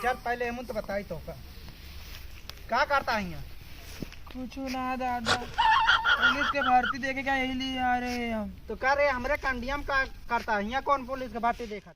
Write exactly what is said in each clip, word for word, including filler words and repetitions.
चल, पहले हमन तो बताई तो का, का करता है यहाँ? कुछ ना दादा, पुलिस के भर्ती देखे का यही लिए आ रहे हैं हम। तो का रे, हमरे कंडिया में का करता है यहाँ? कौन पुलिस के भर्ती देखा?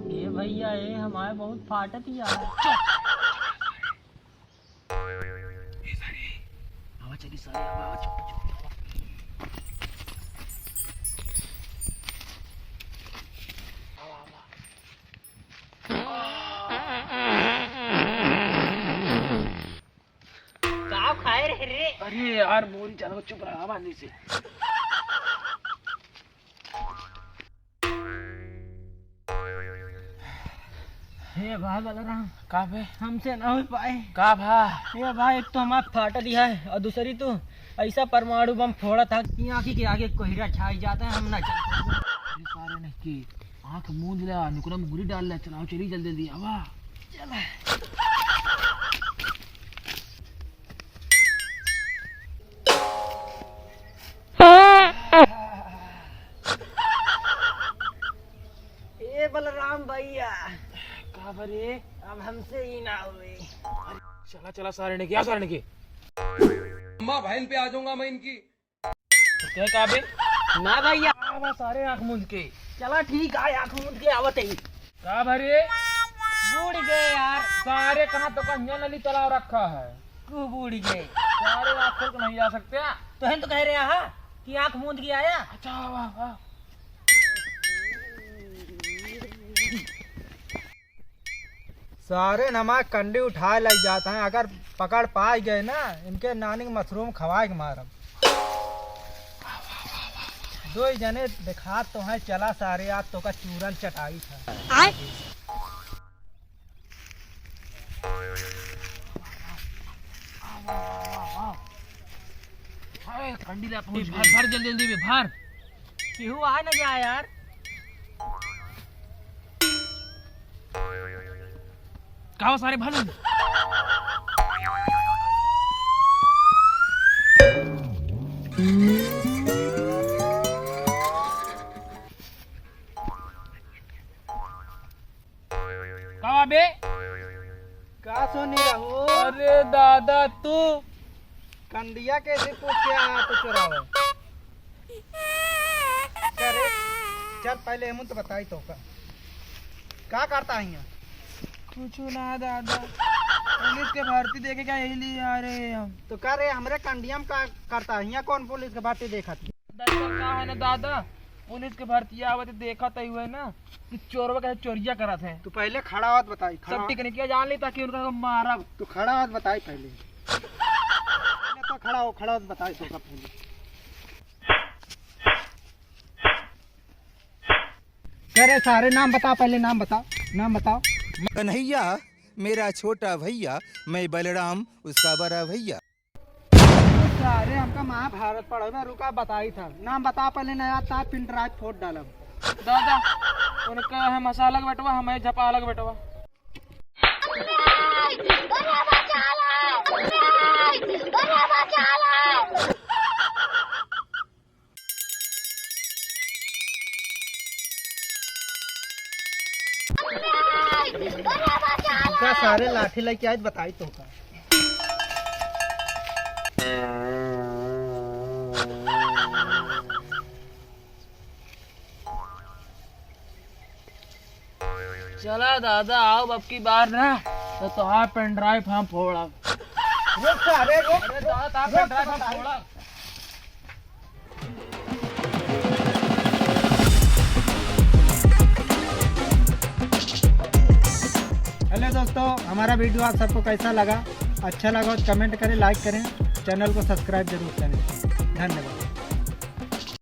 ए भैया, ए हमारे बहुत फाटत यार। ए सारे, आवा चली सारे, आवा, आवा, चुप, चुप, आवा। आवा, आवा। का खाए रहे रे? अरे यार, मोरी चलो, चुप रहा, बांधी से। हे भा बलराम, का बे? हमसे ना हो पाए। का भा? हे भाई, एक तो हमार फाटल ही है और दूसरी तो ऐसा परमाणु बम फोड़ा था कि आँखी के आगे कोहरा छाई जाता है, हम ना चल पाते। अरे सारे ने की आँख मूंद ले, नुकरा में गुली डाल ले, चलाओ चली जल्दी जल्दी, आवा। चल। ए बलराम भैया। का बरे? अब हमसे ही ना हुए। अरे, चला, चला, सारे ने किया, सारे ने की। अम्मा बहन पे आ जाऊंगा मैं इनकी। तो क्या कहा बे? ना भैया। आवा सारे आँख मूंद के। चला ठीक है, आँख मूंद के आवत ही। का भरे? बूड़ गए यार। सारे कहाँ तो कन्या नली तालाब रखा है। तू बूड़ गए। सारे आँख खोल के नहीं जा सकते। तो हम तो कह रहे हैं कि आँख मूंद के आया। अच्छा, वाह, वाह। सारे नमा कंडी उठाए लग जाता है, अगर पकड़ पाए गए ना, इनके नानी के मशरूम खवाए के मारब। दो ही जने देखात तो हैं, चला सारे, आज तो का चूरन चटाई था। आय? अरे, कंडी ला पहुंच भर, गई। भर जल्दी, जल्दी में भर। केहू आ न जाए यार। का हो सारे, भर जल्दी। का बे? का सुनी रहू? अरे दादा, तू कंडिया कैसे पूछ के आया तो चोरावे? करे, चल पहले हमन तो बताई तो का, का करता है यहाँ? कुछ ना दादा, पुलिस के भर्ती देखे का यही लिए आ रहे हैं हम। तो का रे, हमरे कंडिया में का करता है यहाँ? कौन पुलिस के भर्ती देखा थी? दरअसल का है ना दादा, पुलिस के भर्ती आवत देखत ही हुए ना कि चोरवा के चोरिया करत है। तू पहले खड़ा होत बताई, खड़ा सब हो। टेक्निकिया जान ली ताकि उनका मारब। तू खड़ा होत बताई पहले। पहले तो खड़ा हो, खड़ा होत बताई तो का पहले। करे सारे, नाम बता, पहले नाम बता, नाम बताओ। कन्हैया मेरा छोटा भैया, मैं बलराम उसका बड़ा भैया। सारे हमका महाभारत पढ़े में रुका बताई था। नाम बता पहले, नया था पिन ड्राइव फोड़ डालब। दादा, उनका है मसाला के बेटवा, हमें झपाला के बेटवा। का सारे लाठी लेके आए बताई तो का। चला दादा, आओ अब की बार ना, तो तोहार पेन ड्राइव हम फोड़ब। रुक सारे, रुक, अरे दादा, तोहार रुक, पेन ड्राइव हम रुक। फोड़ब। हेलो दोस्तों, हमारा वीडियो आप सबको कैसा लगा? अच्छा लगा तो कमेंट करें, लाइक करें, चैनल को सब्सक्राइब जरूर करें। धन्यवाद।